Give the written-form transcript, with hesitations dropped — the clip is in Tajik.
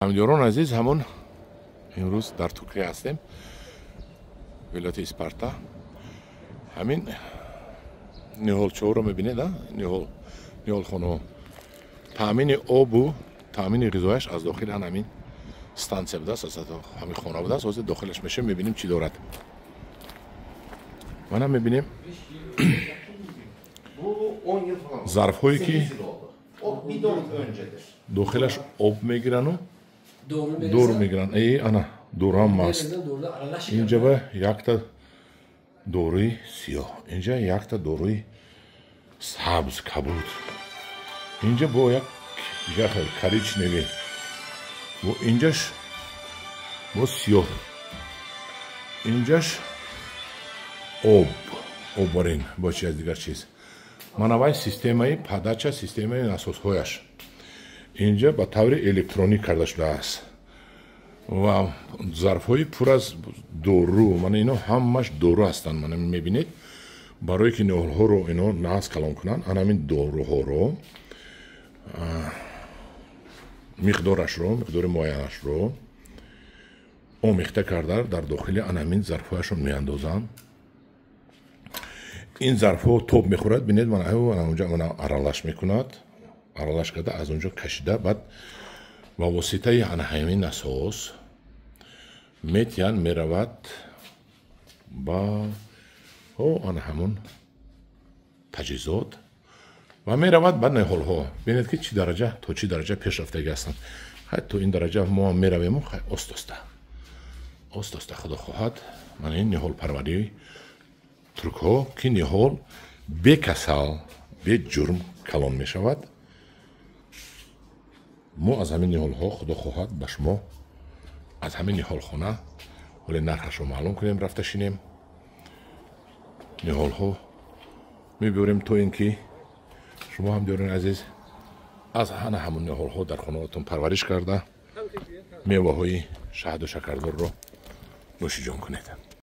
Ҳамдиёрон азиз, ҳамон имрӯз дар Туркия ҳастем, вилояти Испарта. Ҳамин ниҳолчаҳоро мебинед, ниҳолхонаҳо. Таъмини обу таъмини ғизояш аз дохили ҳамин стансия будааст, аз ҳамин хона будааст. Ҳозир дохилаш мешавем, мебинем, чӣ дорад. Мана мебинем зарфҳое, ки дохилаш об мегирану дору мегиранд. Ана, дору ҳам аст инҷа. Ба якта доруи сиёҳ, инҷа якта доруи сабз, кабуд, инҷа бо як коричневый, бо инҷаш бо сиёҳ, инҷаш об, оббарин бо чи аз дигар чиз. Манавай системаи подача, системаи насосҳояш инҷа ба таври электронӣ карда шудааст ва зарфҳои пур аз дору. Мана, ино ҳамаш дору ҳастанд. Мана, мебинед, барое ки ниҳолҳоро ино нағз калон кунанд, ана ҳамин доруҳоро, миқдорашро, миқдори муайянашро омехта карда, дар дохили ана ҳамин зарфҳояшон меандозанд. Ин зарфҳо тоб мехӯрад. Бинед, мана, онҷа мана аралаш мекунад, аралаш карда, аз он ҷо кашида, баъд ба воситаи ана ҳамин насос метиҳанд, меравад ба ана ҳамон таҷҳизот ва меравад ба ниҳолҳо. Бинед, ки чӣ дараҷа, то чӣ дараҷа пешрафтагӣ ҳастанд. Хай, то ин дараҷа мо ҳам меравему. Хай, остоста, остоста, худо хоҳад. Мана ин ниҳолпарварии туркҳо, ки ниҳол бекасал, беҷурм калон мешавад. Мо аз ҳамин ниҳолҳо, худо хоҳад, ба шумо аз ҳамин ниҳолхона ҳоле нархашро маълум кунем, рафта шинем, ниҳолҳо мебиёрем, то ин ки шумо ҳам, диёрони азиз, аз ҳана ҳамон ниҳолҳо дар хонаотон парвариш карда, меваҳои шаҳду шакардорро нӯшиҷон кунед.